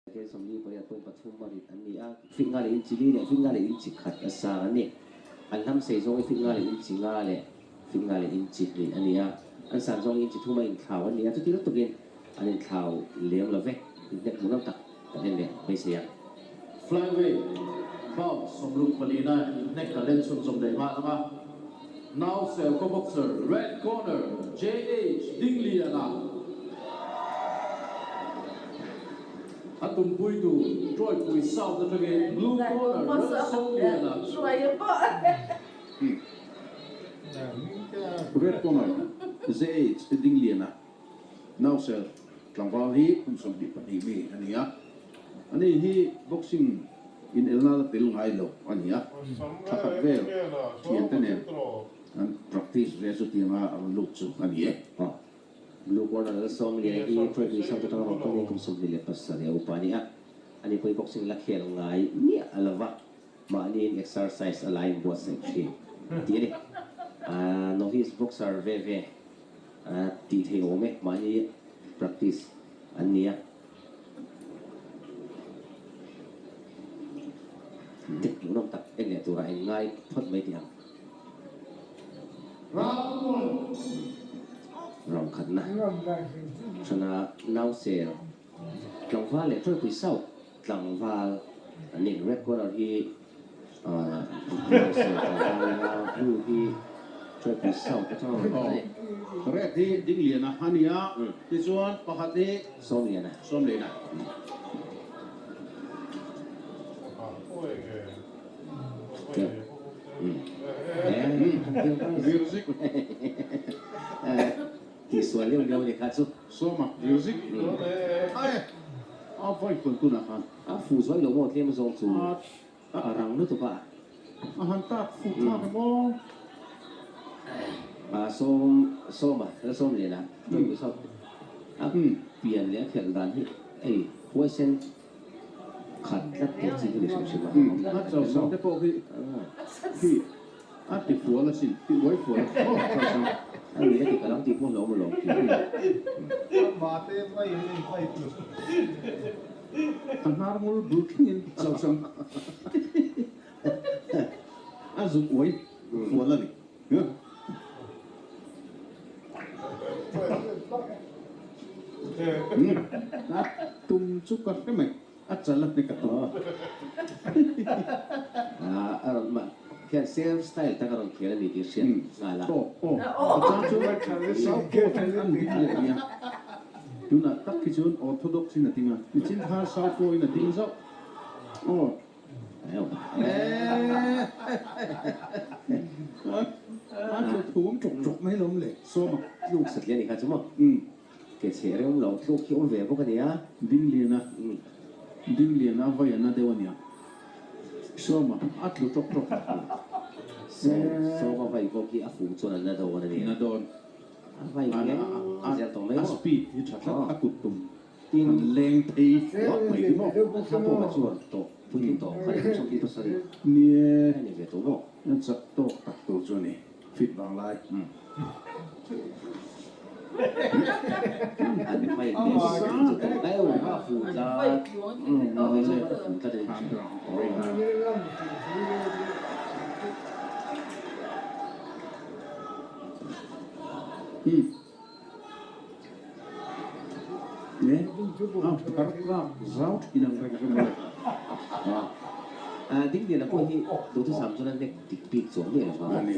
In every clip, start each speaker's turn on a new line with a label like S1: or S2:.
S1: Ke 48.3 a rit an ni a, feet nga leh inchi li leh feet nga leh inchi khat a sang an ni. An hlam sei zawng hi feet nga leh inchi nga leh feet nga leh inchi hnih a ni a, an san zawng hi inchi thum a inthlau an ni a, chuti lutukin an inthlau lem lo ve, inhnek hmuhnawm tak kan en leh beisei ang.
S2: Flyweight bout 64 na inhnek kan en chhunzawm leh nghal ang a, Now Serco boxer red corner JH Dingliana a tumpui tur Troypui South atangin blue corner Lalsawmliana.
S3: Red corner JH Dingliana Now Sel tlangval hi kum 22 mi a ni a, ani hi boxing inelna la tel ngai lo a ni a, thla khat vel thiante nen an practice ve chu tianga a rawn lut chu a ni e.
S1: Blue corner Lalsawmliana hi Troy South atanga rawn kal niin kum 27 a upa a ni a, ani pawh hi boxing la khel ngai miah a lo va, mahniin exercise a la inbuatsaih thin tih a ni. Novice boxer ve ve. Tih theih awm e, mahni practice an ni a. Dik hmuhnawm tak en leh turah eng ngai phawt mai tih ang. Round khatna thana nausel tlangval leh Troypui South tlangval an ni. Red corner hi nausel tlangval nia blue hi Troypui South atanga rawn kal a ni.
S3: Red hi Dingliana a ni a, tichuan pakhat hi
S1: Sawmliana.
S3: Sawmliana. Music.
S1: Tihsual leuh leuh a ni kha chu.
S3: Sawma music. Ai a vai fuan tunah khan.
S1: A fuh zuai lo maw tlem zawng chu a rang lutuk a.
S3: A han tak fuh thlak em aw.
S1: A sawm sawma la sawm leh la tawih sawt a pian leh a khelh dan hi hei huaisen khat tlat tur chi hi ni hrim hrim a.
S3: A chauhsam te pawh khi khi a ti fual asin ti uai fual aw chauhsam.
S1: A ni a ti ka lam tih pawh hlauhawm alawm.
S3: A hnar ngul bul thlengin chauhsam. A zuk uai fual a ni. A tum chu ka hre mai, a chal a hnek a tum.
S1: A rawn mah khian same style tak a rawn khel a ni tih hriat nghal a.
S3: Aw aw, a chang chu South Pole an ding leh nia. Tunah tak hi chuan Orthodox in a ding a, nichin khan South Pole in a ding zauh. Aw. A tlu thum ṭawk ṭawk mai lawm le. Sawma
S1: tluk satliah a nih kha chu maw? Ke chhe reng lo tluk hi awm ve bawk a nia.
S3: Dingliana, Dingliana a vaiana deuh a nia. Sawma a tlu ṭawk ṭawk.
S1: Sawma vai bawk hi a fuh chuan a na dawn a nia.
S3: Na dawn.
S1: A vai hle zel tawh mai maw?
S3: A speed hi ṭha tlat, a kut tum. An leng phei fuak mai hi maw?
S1: A thla pawh kha chuan tawh puitling tawh kha ni 27
S3: Nie
S1: a ni ve tawh maw?
S3: A chak tawk tak tur chu a ni, fit vang lai.
S1: An hmai leh sang chu tawh deuh a fu tlat a fu tlat a ni.
S3: Nge a phar tlak zau thin ang reng reng mai.
S1: A ding lian a pawh hi duhthusam chuan a nek dik bik chuang miah lo va.
S3: A ni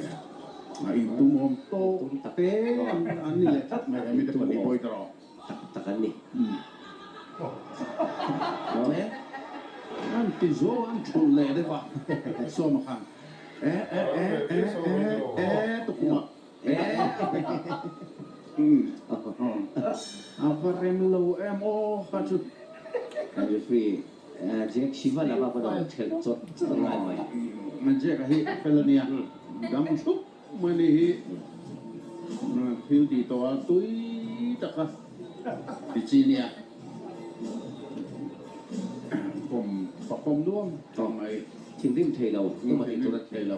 S3: a intumawm tawk te an ni leh tlat mai hemi te pahnih pawh hi ka rawh.
S1: Tak tak an ni.
S3: Nge an ti zo an thulh leh deuh a sawma khan e e e e e e tukhumah. A va rem lo em aw kha chu.
S1: Referee Jack Shiva lama pawn a rawn thelh chawt chawt ngai mai.
S3: Jack a hi fel a nia, dam thlup mai ni hi thil tih tawh a tui tak a ti chi nia. Pawm fakawm nuam tak mai.
S1: Thinrim thei lo, tumah tih tur a
S3: thei lo.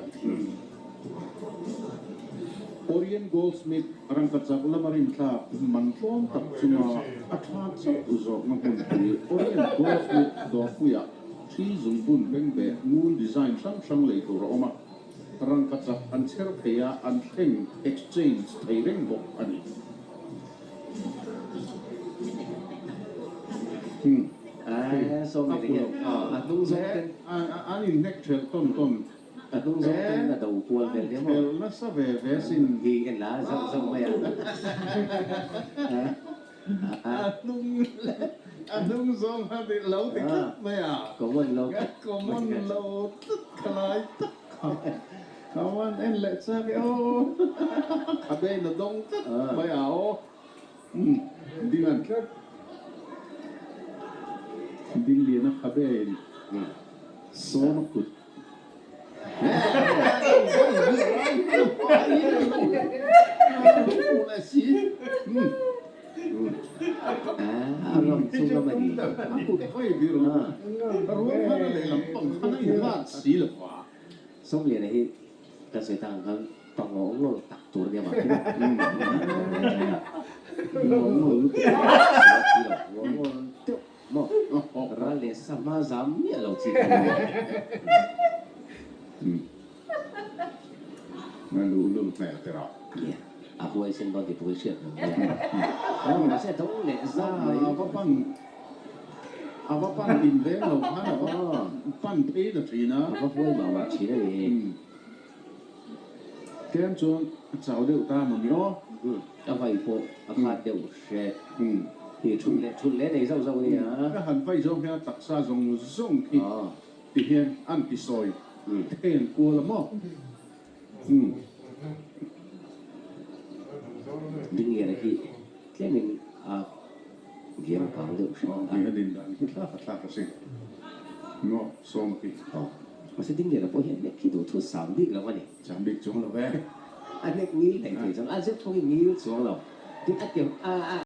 S3: Orient Goldsmith rangkachak lama rinthlak man tlawm tak chunga a tha chauh zawkna hmunpui Orient Goldsmith dawrpuiah thi zungbun bengbeh ngul design hrang hrang lei tur a awm a, rangkachak an chher thei a, an thleng, exchange, thei reng bawk a ni. An inhnek thelh tawn tawn.
S1: A hnung zawng ten a do kual vel hle maw?
S3: An nasa ve ve sin.
S1: Hi en la zauh zauh mai a.
S3: A hnung a hnung zawng kha ti lo ti tlat mai a.
S1: Common lo tlat.
S3: Common lo tlat kha lai tak kha. Common en leh chak e aw. Khabe in a dawng tlat mai a aw. Ding an tlat. Dingliana khabe in sawn a kut.
S1: Sawmliana hi ka sawi tak ang khan pangawh ngawr tak tur a nia mahni ngawr ngawr lutuk ngawr ngawr deuh Maw? Ral leh sa hma zam miah lo chi ka ni.
S3: A luhlul hmel te rah.
S1: Nia, a huaisen dawn tih pawh hi hriat lo nia. Aw, mahse a do leh zauh mai.
S3: A va pan, a va pan inveng lo khan a va pan phei ta thin a.
S1: A va huai mah mah thin a ni.
S3: Tlem chuan a chau deuh ta maw ni aw?
S1: A vai pawh a khat deuh hret. Hi thut leh thut leh nei zauh zauh a nia.
S3: Ka han vai zawng hian a taksa zawng zawng khi ti hian an ti sawi then kual a maw?
S1: Dingliana hi tlemin a game kang deuh hret a.
S3: Hi a din dan khi thlak a thlak a si maw Sawma khi?
S1: Aw, mahse Dingliana pawh hian nek khi duh thu sam bik lo a ni.
S3: Chang bik chuang lo e.
S1: A nek ngil hlei thei chuan a zep pawh hi ngil chuang lo. Tin a ti a a.